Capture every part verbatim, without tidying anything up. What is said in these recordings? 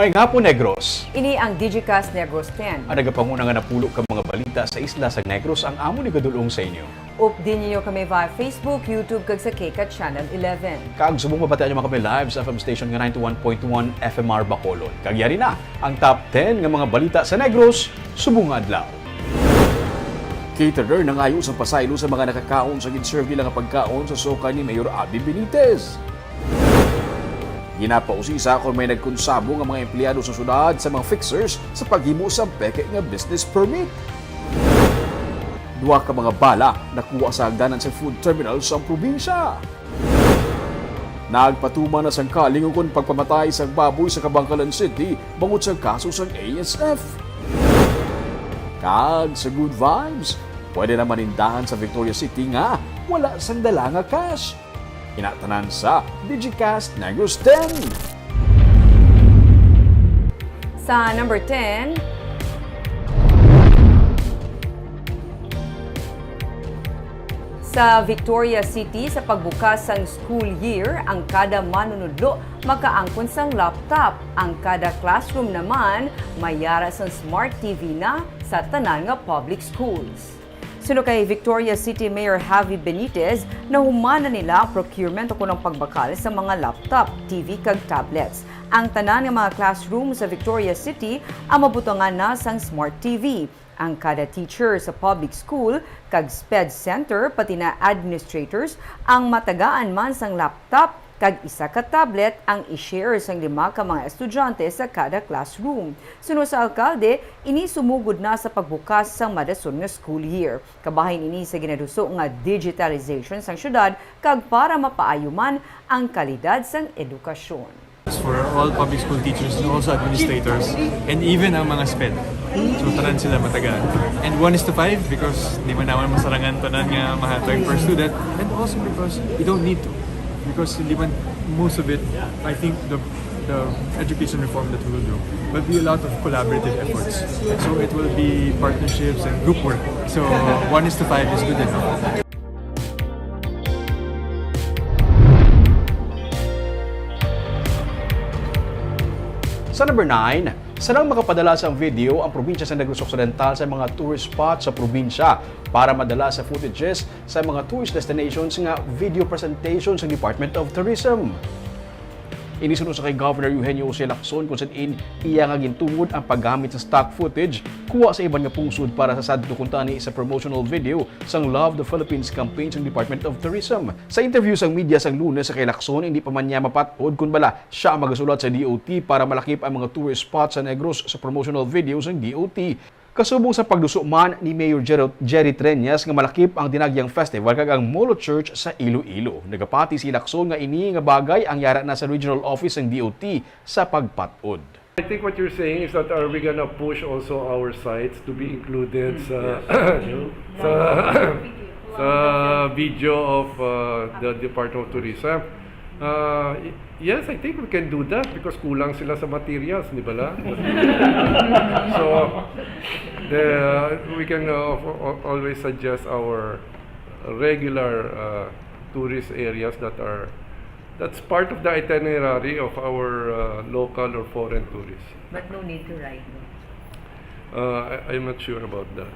Maayong hapon, Negros. Ini ang Digicast Negros ten. Ang nagapanguna nga napulo ka mga balita sa isla sa Negros ang amon igadul-ong sa inyo. Updi ninyo kami via Facebook, YouTube, kag sa KCAT Channel eleven. Kag subong mabatian nyo man kami live sa F M station nga ninety-one point one F M R Bacolod. Kag yari na ang top ten nga mga balita sa Negros subong nga adlaw. Caterer nangayo sang pasaylo sa mga nakakaon sa gin-serve nila nga pagkaon sa suka ni Mayor Abby Benitez. Ginapausisa kon may nagkonsabo nga mga empleyado sa syudad sa mga fixers sa paghimo sang peke nga business permit. Duha ka mga bala nakuha sa hagdanan sa food terminal sa probinsya. Nagpatuman na sang kalingugon pagpamatay sang baboy sa Kabankalan City bangod sa kaso sang A S F. Kag sa good vibes, pwede na manindahan sa Victoria City nga wala sang dala nga cash. Ina tanan sa Digicast Negros ten. Sa number ten, sa Victoria City, sa pagbukas sang school year, ang kada manunudlo makaangkon sang laptop. Ang kada classroom naman may yara sang smart T V na sa tanan nga public schools. Suno kay Victoria City Mayor Javi Benitez, nahuman na nila ang procurement ukon ang pagbakal sa mga laptop, T V kag tablets. Ang tanan nga mga classroom sa Victoria City ang mabutangan na sang smart T V. Ang kada teacher sa public school kag SPED center, pati na administrators, ang matagaan man sang laptop kag isa ka tablet ang i-share sang lima ka mga estudyante sa kada classroom. Suno sa alkalde, ini sumugod na sa pagbukas sang madason nga school year. Kabahin ini sa ginaduso nga digitalization sang syudad kag para mapaayo man ang kalidad sang edukasyon. For all public school teachers and also administrators and even ang mga SPED. So tanan sila matagaan. And one is to five because di man naman masarangan tanan nga mahatag per student and also because we don't need to. Because hindi man, most of it, I think the the education reform that we will do will be a lot of collaborative efforts. So it will be partnerships and group work. So one is to five is good enough. Sa number nine, sarang makapadala sang video ang probinsya sa Negros Occidental sa mga tourist spots sa probinsya para madala sa footages sa mga tourist destinations nga video presentation sa Department of Tourism. Ini suno sa kay Governor Eugenio Jose Lacson, kung sa diin iya nga gintungod ang paggamit sa stock footage kuha sa iban nga pungsod para sa sadto kuntani sa promotional video sang Love the Philippines campaign sang Department of Tourism. Sa interview sang media sang Lunes sa kay Lacson, hindi pa man niya mapat-od kon bala sia ang magasulat sa D O T para malakip ang mga tourist spots sa Negros sa promotional video sang D O T. Kasubong sa pagduso man ni Mayor Jer-, Jerry Treñas nga malakip ang Dinagyang Festival kag ang Molo Church sa Iloilo. Nagapati si Lacson nga ini nga bagay ang yara na sa regional office sang D O T sa pagpat-od. I think what you're saying is that are we gonna push also our sites to be included sa sa sa video of uh, the Department of Tourism? Uh, y- yes, I think we can do that because kulang sila sa materials, di ba la? So, the, we can uh, al- always suggest our regular uh, tourist areas that are that's part of the itinerary of our uh, local or foreign tourists. But no need to ride, no? Uh, I, I'm not sure about that.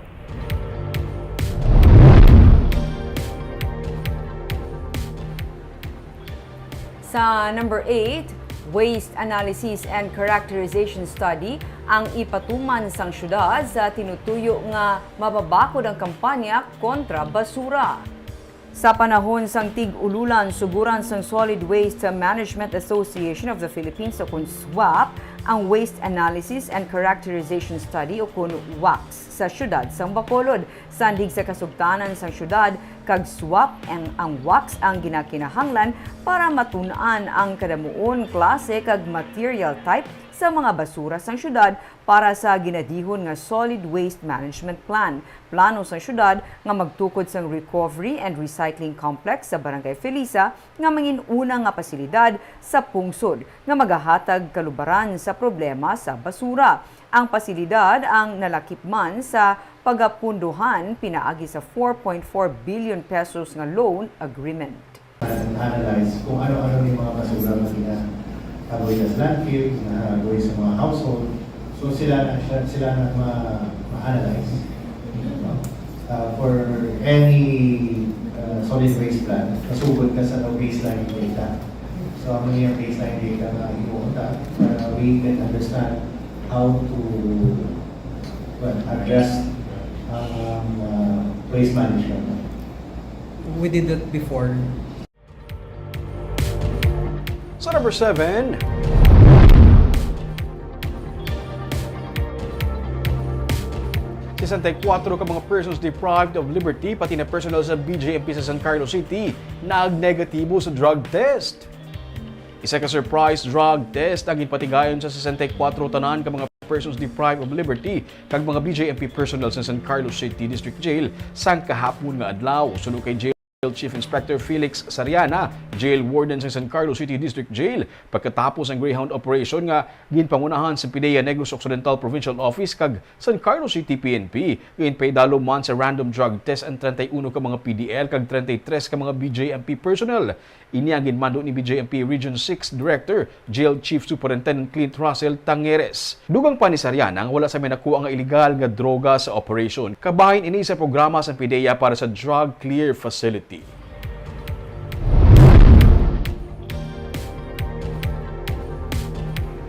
Sa number eight, Waste Analysis and Characterization Study ang ipatuman sang syudad sa tinutuyo nga mapabakod ang kampanya kontra basura. Sa panahon sang tig-ululan, suguran sang Solid Waste Management Association of the Philippines, ukon SWAP, ang Waste Analysis and Characterization Study, ukon WACS, sa siyudad sang Bacolod. Sandig sa kasugtanan sang siyudad kag SWAP, ang, ang WACS ang ginakinahanglan para matun-an ang kadamuon, klase kag material type sa mga basura sang siyudad para sa ginadihon nga Solid Waste Management Plan. Plano sang siyudad nga magtukod sang Recovery and Recycling Complex sa Barangay Felisa nga mangin-una nga pasilidad sa pungsod nga magahatag kalubaran sa problema sa basura. Ang pasilidad ang nalakip man sa pagapundohan pinaagi sa four point four billion pesos nga loan agreement. Analyze kung ano-ano ni mga basura nga gina-, Hagoy na sa landfill, na hagoy sa mga household. So sila na, sila, sila na ma, ma-analyze. No? Uh, for any uh, solid waste plant, masugod ka sa baseline data. So ang mga baseline data na imuha ta para we can understand how to, well, address ang uh, waste management. We did that before. Sa number seven, sesenta y cuatro ka mga persons deprived of liberty, pati na personnel sa B J M P sa San Carlos City, nag-negatibo sa drug test. Isa ka surprise drug test ang ginpatigayon sa sesenta y cuatro tanan ka mga persons deprived of liberty kag mga B J M P personnel sa San Carlos City District Jail sang kahapon nga adlaw. Suno kay Jail Chief Inspector Felix Sariana, Jail Warden sa San Carlos City District Jail, pagkatapos ang Greyhound Operation nga ginpangunahan sa PDEA Negros Occidental Provincial Office kag San Carlos City P N P, ginpaidalo man sa random drug test ang treinta y uno ka mga P D L kag treinta y tres ka mga B J M P personnel. Ini ang ginmando ni B J M P Region six Director, Jail Chief Superintendent Clint Russell Tangeres. Dugang pa ni Sariana nga wala sa may nakuha nga iligal nga droga sa operation. Kabahin ini sa programa sa PDEA para sa Drug Clear Facility.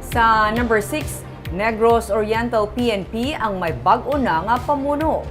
Sa number six, Negros Oriental P N P ang may bag-o na nga pamuno.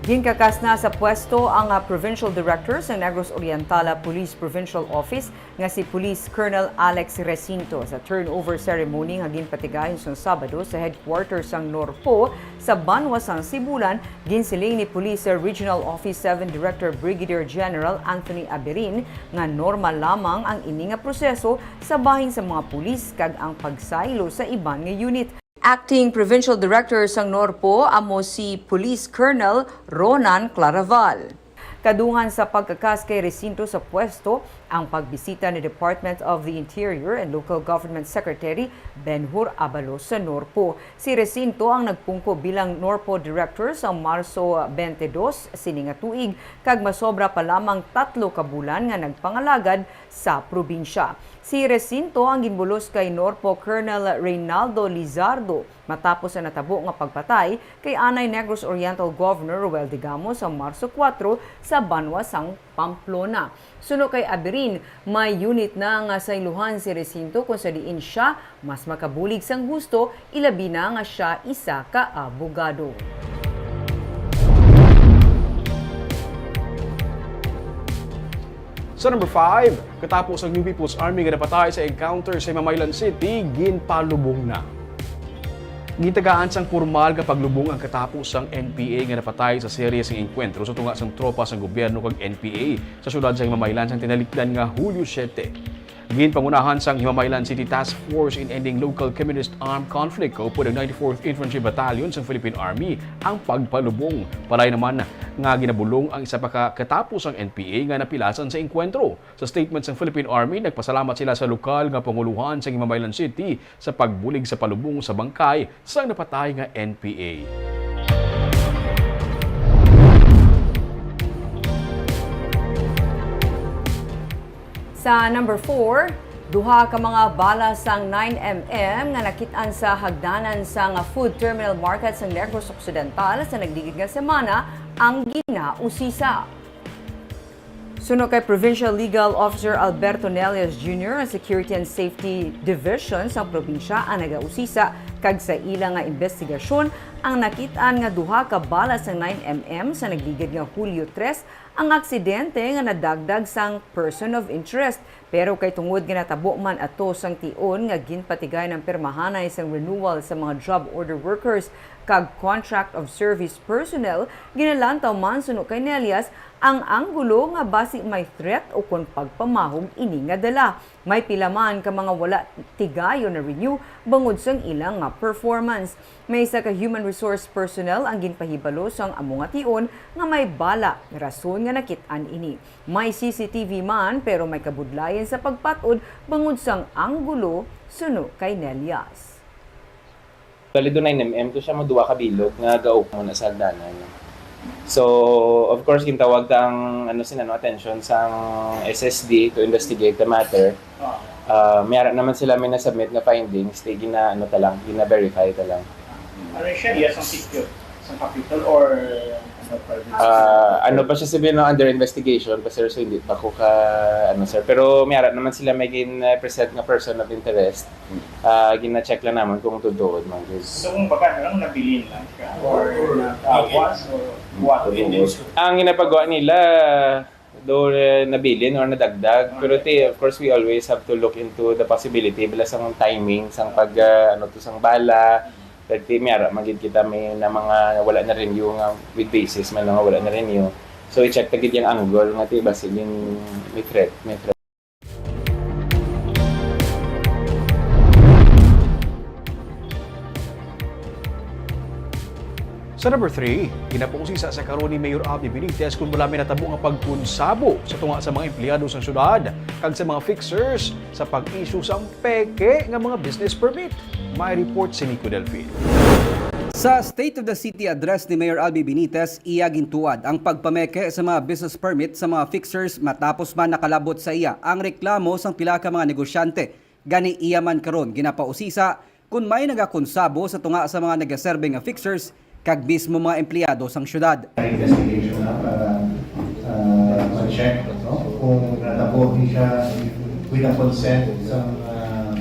Ginkakas na sa pwesto ang ah, Provincial Director sa Negros Oriental ah, Police Provincial Office nga si Police Colonel Alex Recinto sa turnover ceremony nga ginpatigayon sang Sabado sa headquarters sang NORPO sa banwa sang Sibulan. Ginsiling ni Police Regional Office seven Director Brigadier General Anthony Aberin nga normal lamang ang ini nga proseso sa bahin sa mga pulis kag ang pagsaylo sa iban nga unit. Acting Provincial Director sang NORPO amo si Police Colonel Ronan Claraval. Kadungan sa pagkakas kay Recinto sa pwesto ang pagbisita ni Department of the Interior and Local Government Secretary Benhur Abalos sa NORPO. Si Recinto ang nagpungko bilang NORPO Director sa Marso twenty-two sini nga tuig, kag masobra pa lamang tatlo ka bulan nga nagpangalagad sa probinsya. Si Recinto ang ginbulos kay NORPO Colonel Reynaldo Lizardo matapos ang natabo nga pagpatay kay anay Negros Oriental Governor Roel Digamo sa Marso kuwatro sa banwa sang Pamplona. Suno kay Abirin, may unit na nga sayluhan si Recinto kung sa diin sia mas makabulig sang husto, ilabi na nga sia isa ka abogado. Sa number five, katapos ang New People's Army nga napatay sa encounter sa Himamaylan City, ginpalubong na. Gintagaan sang pormal nga paglubong ang katapos sang N P A nga napatay sa serye sang engkwentro sa tunga sang tropa sang gobyerno kag N P A sa syudad sa Himamaylan sang tinalikdan nga Hulyo siete. Ginpangunahan sang Himamaylan City Task Force in Ending Local Communist Armed Conflict, kaupod ang ninety-fourth Infantry Battalion sang Philippine Army, ang pagpalubong. Paray naman nga ginabulong ang isa pa ka katapos ang N P A nga napilasan sa engkwentro. Sa statement sang Philippine Army, nagpasalamat sila sa lokal nga pangulohan sang Himamaylan City sa pagbulig sa palubong sa bangkay sang napatay nga N P A. Sa number four, duha ka mga bala sang nine M M nga nakit-an sa hagdanan sang Food Terminal Market sang Negros Occidental sa nagligid nga semana ang ginausisa. Suno kay Provincial Legal Officer Alberto Nelias Junior, ang Security and Safety Division sang probinsya ang nagausisa, kag sa ila nga imbestigasyon, ang nakit-an nga duha ka bala sang nine M M sa nagligid nga Hulyo tres ang aksidente nga nadagdag sang person of interest. Pero kay tungod nga natabo man ato sang tion nga ginpatigayon ang pirmahanay sang renewal sa mga job order workers kag contract of service personnel, ginalantaw man suno kay Nelias ang anggulo nga basi may threat ukon pagpamahog ini nga dala. May pila man ka mga wala tigayon na-renew bangod sang ila nga performance. May isa ka human resource personnel ang ginpahibalo sang amo nga tion nga may bala, rason nga nakit-an ini. May C C T V man, pero may kabudlayan sa pagpat-od bangod sang anggulo, suno kay Nelias. Bali, do nine M M to siya, mo duha ka bilog nga gaop mo na sa hagdanan. So, of course, gintawag ta ang, ano, sin, ano, attention sang S S D to investigate the matter. Ah, may ara naman sila may na-submit na findings, di gina-, ano ta lang, gina-verify ta lang. Ano siya, iya sang sitio, sang Capitol or ano, private? Ah, ano pa siya sabi, no, under investigation pa, sir, so hindi pa ko ka, ano, sir. Pero may ara naman sila may gin-, uh, present nga person of interest. Ah, gina-check lang naman kung tuod man. So, kung baga, ano lang, nabilin lang siya? Or natawas? Or what? Ang ginapagawa nila, do, eh, nabilin or nadagdag. Pero ti-, of course, we always have to look into the possibility, bala sang timing, sang pag, ah, ano to, sang bala. Kag ti-, may ara man gid kita may na mga wala na-renew nga with basis man nga wala na-renew. So, i-check ta gid yung angle nga ti-, basi din may threat, may threat. Sa number three, ginapausisa sa karon ni Mayor Abby Benitez kung wala may natabo nga pagkunsabo sa tunga sa mga empleyado sa syudad kag sa mga fixers sa pag-issue sang peke nga mga business permit. May report si Nico Delfin. Sa State of the City Address ni Mayor Abby Benitez, iya gintuad ang pagpameke sa mga business permit sa mga fixers matapos man nakalabot sa iya ang reklamo sang pila ka mga negosyante. Gani iya man karon ginapausisa kon may nagakonsabo sa tunga sa mga nagaserbe nga fixers kag mismo mga empleyado sang syudad. Investigation na para, ah, ma-check, no, kung natabo ni siya with the consent sa, ah,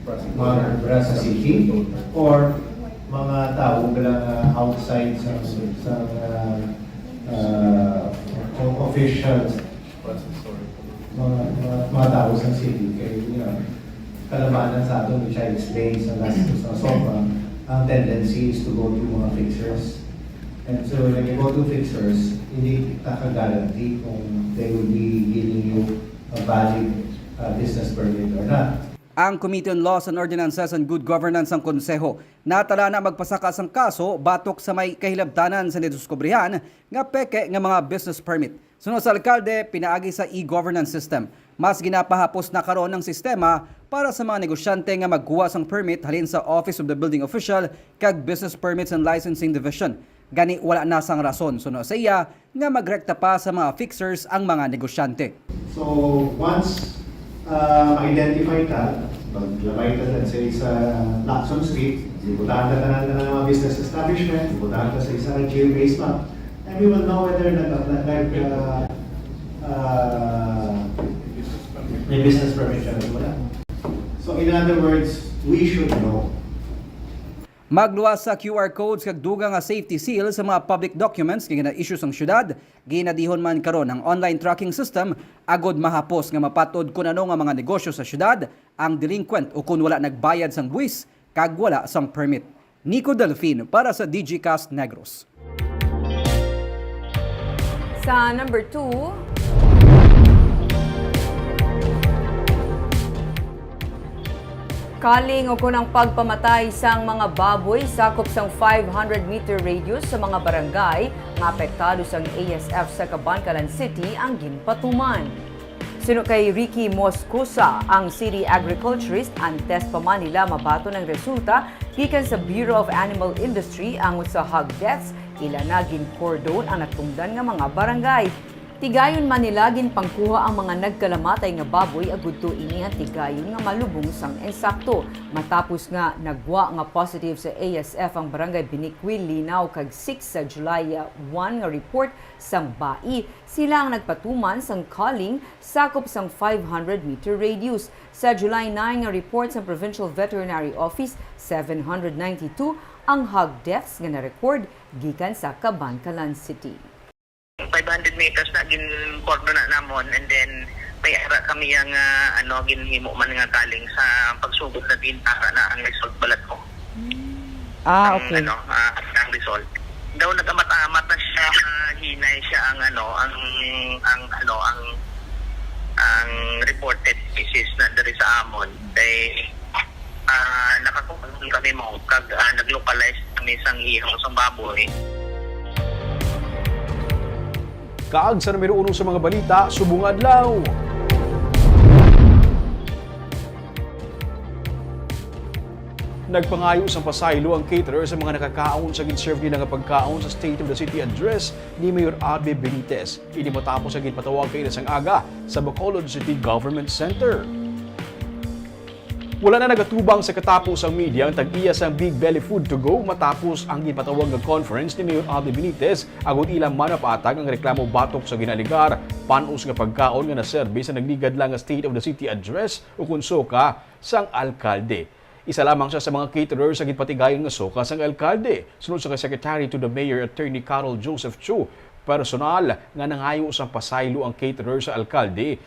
mga obra sa city or mga tao nga, ah, outside sa, sa, ah, ah, official mga, mga, mga tao sa city kay, you know, kalabanan sa aton, which I explained sa last, sa SOFA, ang tendency is to go to mga fixers. And so when you go to fixers, hindi ta ka-guarantee kung they will be giving you a valid, uh, business permit or not. Ang Committee on Laws and Ordinances and Good Governance sang Konseho natala na magpasaka sang kaso batok sa may kahilabtanan sa nadiskubrihan nga peke nga mga business permit. Suno sa alkalde, pinaagi sa e-governance system, mas ginapahapos na karon ang sistema para sa mga negosyante nga magkuha sang permit halin sa Office of the Building Official kag Business Permits and Licensing Division. Gani, wala na sang rason, suno sa iya, nga magrekta pa sa mga fixers ang mga negosyante. So, once, ah, ma-identify ta, maglabay ta, let's say, sa Lacson Street, ibutahan ta tanan, tanan mga business establishment, ibutahan ta sa isa ka geobase map, and we will know whether nag-, nag-, nag-, ah, ah, may business permit siya o wala. So, in other words, we should know. Magluwas sa Q R codes kag dugang nga safety seal sa mga public documents nga gina-issue sang syudad, ginadihon man karon ang online tracking system agod mahapos nga mapat-od kon ano nga mga negosyo sa syudad ang delinquent o kon wala nagbayad sang buwis kag wala sang permit. Nico Delfin para sa Digicast Negros. Sa number two, kaling o kon ang pagpamatay sang mga baboy sakop sang five hundred meter radius sa mga barangay nga apektado sang A S F sa Kabankalan City ang ginpatuman. Suno kay Ricky Moscosa, ang city agriculturist, antes pa man nila mabaton ang resulta gikan sa Bureau of Animal Industry angot sa hog deaths, ila na gin-cordon ang natungdan nga mga barangay. Tigayon man nila ginpangkuha ang mga nagkalamatay nga baboy agud to ini ang tigayon nga malubong sang insakto. Matapos nga nagwa nga positive sa A S F ang Barangay Binikwil, Linao kag Six sa July one nga report sang bai, sila ang nagpatuman sang kaling sakop sang five hundred meter radius. Sa July nine nga report sang Provincial Veterinary Office, seven hundred ninety-two ang hog deaths nga na-record gikan sa Kabankalan City. Five hundred meters na gin-cordon na namon, and then may ara kami yang, ah, ano, ginhimo man nga kaling sa pagsugod na gintara na ang result balat ko. Ah, ang, okay. Ano, ah, ang result. Daw nag-amat-amat na siya, ah, hinay siya ang, ano, ang, ang, ano, ang, ang reported cases na diri sa amon. Kay, ah, nakakuha kami mo, kag, ah, nag-localize kami sang ihaw sang baboy. Kag sa numero uno sa mga balita, subong adlaw. Nagpangayo sang pasaylo ang caterer sa mga nakakaon sa gin-serve nila nga pagkaon sa State of the City Address ni Mayor Abby Benitez. Ini matapos ang ginpatawag kaina sang aga sa Bacolod City Government Center. Wala na nagatubang sa katapo sang media ang tag-iya sang Big Belly Food to Go matapos ang ginpatawag nga conference ni Mayor Abby Benitez agud ila manapatag ang reklamo batok sa ginaligar panos nga pagkaon nga naserbi sa nagligad lang nga State of the City Address ukon SOCA sang alkalde. Isa lamang siya sa mga caterer sa ginpatigayon nga SOCA sang alkalde. Sunod sa kay Secretary to the Mayor, Attorney Carol Joseph Chu, personal nga nangayo sang pasaylo ang caterer sa alkalde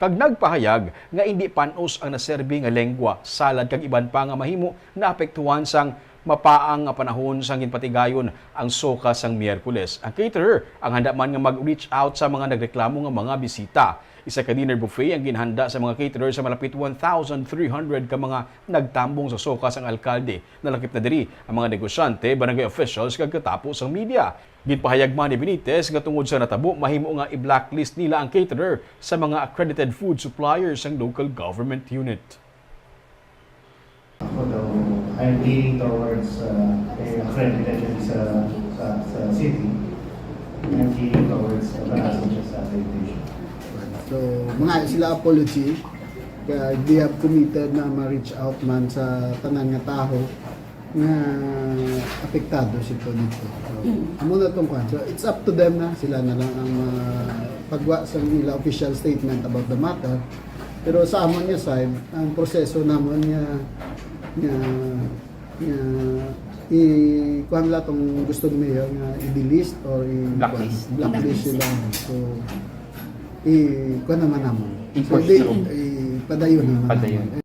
kag nagpahayag nga indi panos ang naserbi nga lengwa, salad kag iban pa nga mahimo naapektuhan sang mapaang nga panahon sang ginpatigayon ang SOCA sang Miyerkules. Ang caterer ang handa man nga mag-reach out sa mga nagreklamo nga mga bisita. Isa ka dinner buffet ang ginhanda sa mga caterer sa malapit one thousand three hundred ka mga nagtambong sa SOCA sang alkalde. Nalakip na diri ang mga negosyante, barangay officials, kag katapo sang media. Ginpahayag man ni Benitez nga tungod sa natabo, mahimo nga i-blacklist nila ang caterer sa mga accredited food suppliers sang local government unit. Ako daw, I'm leaning towards uh, a accreditation sa, sa, sa city. I'm leaning towards uh, Banasan siya sa accreditation. So, mga sila apology, kaya they have committed na ma-reach out man sa tanan nga tawo nga apektado sila dito. So, amo na tong kwan. So, it's up to them na, sila na lang ang uh, pagwa sa nila official statement about the matter. Pero sa amon nga side, ang proseso namon nga nga nga i kuan la tong gusto ni Mayor nga i-delist or i Blacklist. Blacklist sila. So i kuan naman namon. So Enforce di through. I padayon naman. Padayon. Namon.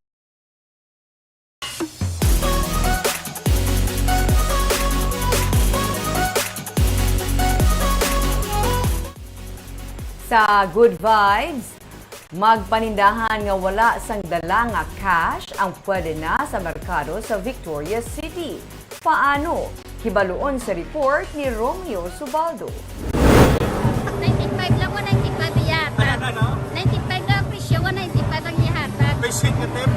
Sa Good Vibes, magpanindahan nga wala sang dala nga cash ang pwede na sa merkado sa Victorias City. Paano? Hibaluon sa report ni Romeo Subaldo. Ninety-five lang mo, ninety-five iyata. Ano, ano, ano? Ninety-five lang ang presyo, one ninety-five ang ihatag. Patient ka, Tep?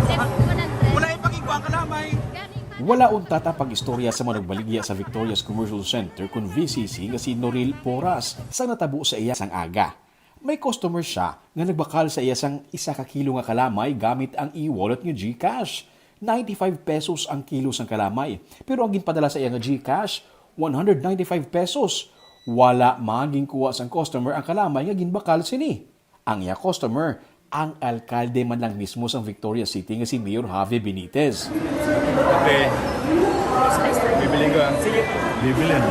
Tep, one hundred. Wala yung pakigwa ka lamay. Galing pa. Wala untat ang pag-istorya sa manugbaligya sa Victoria's Commercial Center kun V C C nga si Noril Poras sa natabo sa iya sang aga. May customer siya nga nagbakal sa iya sang isa ka kilo nga kalamay gamit ang e-wallet nga GCash. Ninety-five pesos ang kilo sang kalamay, pero ang ginpadala sa iya nga GCash, one hundred ninety-five pesos. Wala man ginkuha sang customer ang kalamay nga ginbakal sini. Ang iya customer, ang alkalde man lang mismo sang Victorias City nga si Mayor Javi Benitez. Kape. Bibili ko ang bibili mo.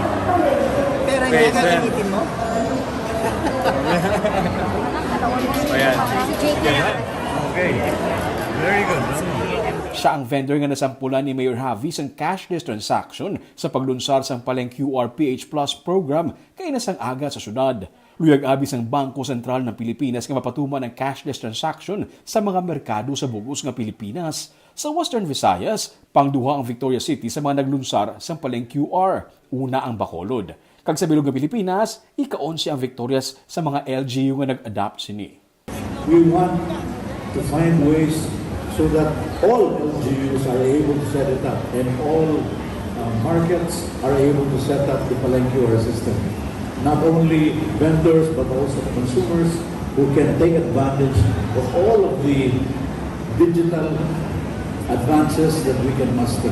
Pera Okay, niya sir. gagamitin mo? Ayan. Okay. Very good. Siya ang vendor nga nasampulan ni Mayor Javi sang cashless transaction sa paglunsar sang Paleng Q R P H Plus program kaina sang aga sa syudad. Luyag abi sang Bangko Sentral ng Pilipinas nga mapatuman ang cashless transaction sa mga merkado sa bug-os nga Pilipinas. Sa Western Visayas, pangduha ang Victorias City sa mga naglunsar sang Paleng Q R. Una ang Bacolod. Kag sa bilog nga Pilipinas, ika-onse ang Victorias sa mga L G U nga nag-adopt sini. We want to find ways so that all L G Us are able to set it up and all uh, markets are able to set up the Paleng Q R system. Not only vendors but also consumers who can take advantage of all of the digital advances that we can muster.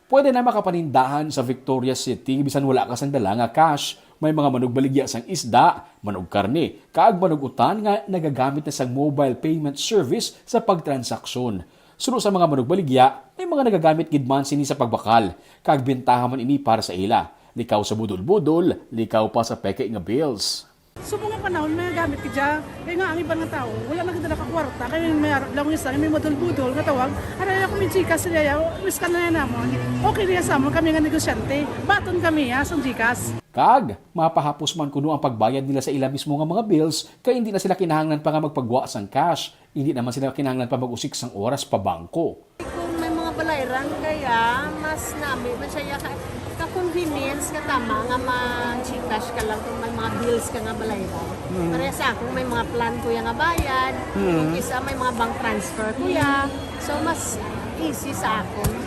Pwede na makapanindahan sa Victorias City bisan wala ka sang dala nga cash. May mga manugbaligya sang isda, manugkarne, kag manugutan nga nagagamit na sang mobile payment service sa pagtransaksyon. Suno sa mga manugbaligya, may mga nagagamit gid man sini sa pagbakal, kag bintaha man ini para sa ila. Likaw sa budol-budol, likaw pa sa peke nga bills. Subong nga panahon, may gamit ka dyan. Kaya nga, ang iba nga tao, wala na gid nakakwarta. Kaya may arap lang isa, may madulbudol nga tawag. Aray ako, may chika sila ya, miskan na yan namon. Okay niya sa amon, kami nga negosyante. Baton kami ya, sa Gcash. Kag mapahapos man kuno ang pagbayad nila sa ila mismo nga mga bills, kay hindi na sila kinahanglan pa nga magpagwa sang cash. Hindi naman sila kinahanglan pa mag-usik sang oras pa bangko. Kung may mga balayran kaya, mas nami man siya ya ka, ka-convenience nga tama nga ma-Gcash ka lang kung may mga bills ka nga balayran. Pareha sa akong may mga plan ko ya nga bayad, kung isa may mga bank transfer ko ya. So, mas easy sa akon.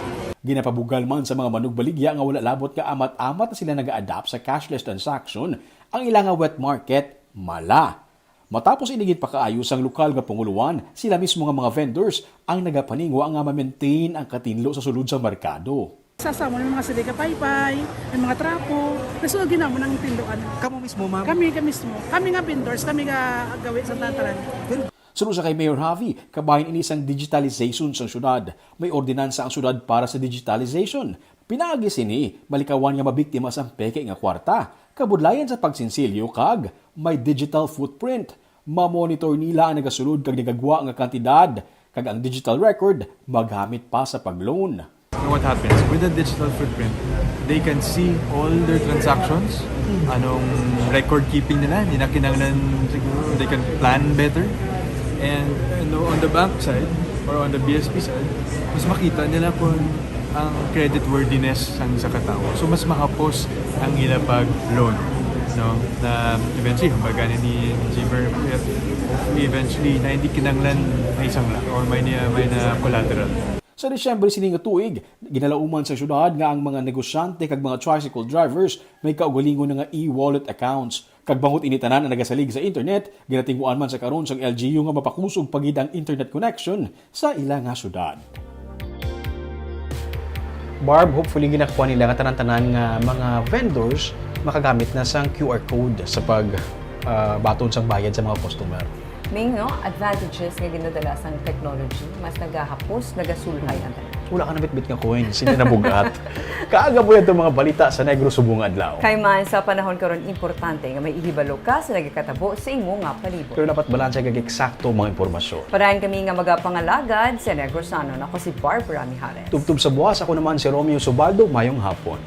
Ginapabugal man sa mga manugbaligya nga wala labot nga amat-amat na sila nag-a-adapt sa cashless transaction ang ila nga wet market, Mala. Matapos ini ginpakaayo sang lokal nga panguluan, sila mismo nga mga vendors ang nagapaningwa nga ma-maintain ang katinlo sa sulod sa merkado. Sa amo may mga sili ka paypay, may mga trapo, nasuod ginamo ng tinduan. Kamo mismo, ma'am? Kami ka mismo. Kami nga vendors, kami nga gawi sa tataran. Suno sa kay Mayor Javi, kabahin ini sang digitalization sang syudad. May ordinansa ang syudad para sa digitalization. Pinaagi sini, malikawan nga mabiktima sang peke nga kwarta, kabudlayan sa pagsinsilyo kag may digital footprint. Ma-monitor nila ang nagasulod kag nagagwa nga kantidad, kag ang digital record magamit pa sa pag-loan. Now what happens? With the digital footprint, they can see all their transactions, anong record keeping nila, hindi na kinahanglan siguro, they can plan better. And, you know, on the bank side, or on the B S P side, mas makita nila kung ang creditworthiness sang isa ka tawo. So, mas mahapos ang ila pag-loan, no? Na eventually, kumbaga ni Jimmer, hopefully, eventually, na hindi kinahanglan may sangla or may niya, may na collateral. Sa Disyembre sini nga tuig, ginalauman sa syudad nga ang mga negosyante kag mga tricycle drivers may kaugalingon na nga e-wallet accounts. Kag bangod ini tanan ang nagasalig sa internet, ginatinguan man sa karon sang L G U nga mapakusog pa gid ang internet connection sa ila nga syudad. Barb, hopefully ginakuha nila nga tanan-tanan nga mga vendors makagamit na sang Q R code sa pag, ah, baton sang bayad sa mga customer. Ming, no, advantages nga ginadala sang technology, mas nagahapos, nagasulhay ang tanan. Wala ka nabitbit nga coins, hindi na bugat. Kaaga mo yan itong mga balita sa Negros subong adlaw. Kay man sa panahon karon, importante nga may ihibalo ka sa nagakatabo sa imo nga palibot. Pero dapat balanse kag eksakto ang mga impormasyon. Padayon kami nga magapangalagad sa Negrosanon. Ako si Barbara Mijares. Tubtob sa buwas, ako naman si Romeo Subaldo. Mayong hapon.